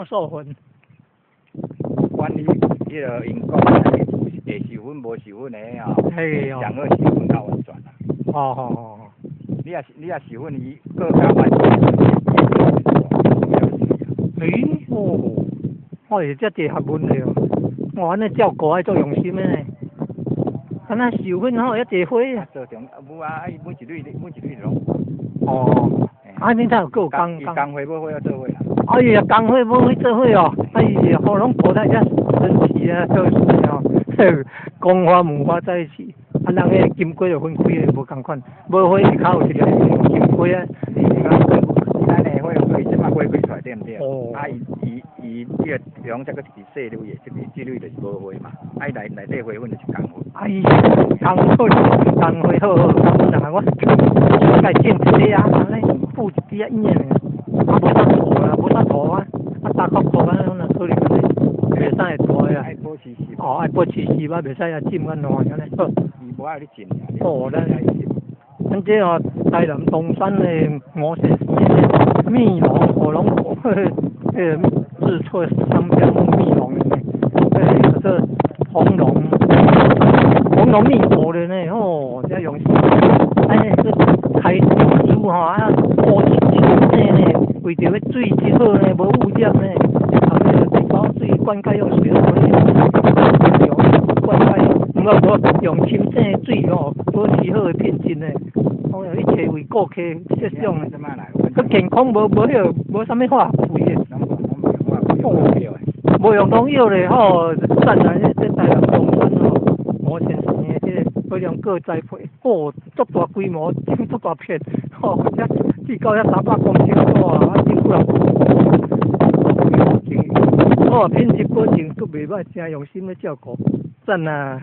授粉。管你彼个𪜶講的會授粉無授粉的吼，上好授粉較完全啦。你若授粉，伊閣較完全。欸，哦，哦是遮濟學問的哦。哇，按呢照顧愛足用心的呢。敢若授粉吼，遐濟花啊。做中無啊，伊每一蕊每一蕊攏。哦。啊，恁才有閣有工伊工花母花做伙啦。哎呀，工花母花做伙哦，哎呀，好攏無太遮神奇啊，做事哦，公花母花在一起，啊，人彼个金龜就分開的無仝款，母花是較有一個金龜啊。咱的花伊這擺花開出來對毋對？哦。啊，伊伊伊這個用這個是細蕊的，這蕊就是母花嘛，啊，伊內內底花粉就是工花。哎呀，工花，工花好好，工粉啊，我家種一個啊，按呢布一支仔影爾，啊無啥塗啊，無啥塗啊，啊打較薄啊，攏若處理安呢，袂使會大啊。愛保持濕。哦，愛保持濕啊，袂使啊浸啊爛按呢。好。伊無愛你浸。哦，咱這哦，台南東山的五線市的蜜農火龍果，彼个註冊商標蜜農的呢，欸，叫做紅龍，紅龍蜜果的呢，哦，遮用心。哎，這開樹吼啊，烏青青的呢，為著欲水質好呢，無污染呢，啊，彼個提高水灌溉用水，用灌溉，毋過無用深井的水吼，保持好的品質呢。哦，一切為顧客設想的，閣健康無無彼個無啥物化學肥的。哦，無用農藥咧吼，讚啊！這台南東山吼，五線市的這個火龍果栽培，哦，足大規模，種足大片，吼，遮至高遐300公頃哇，啊，政府人哦，品質保證閣袂䆀，誠用心咧照顧，讚啊！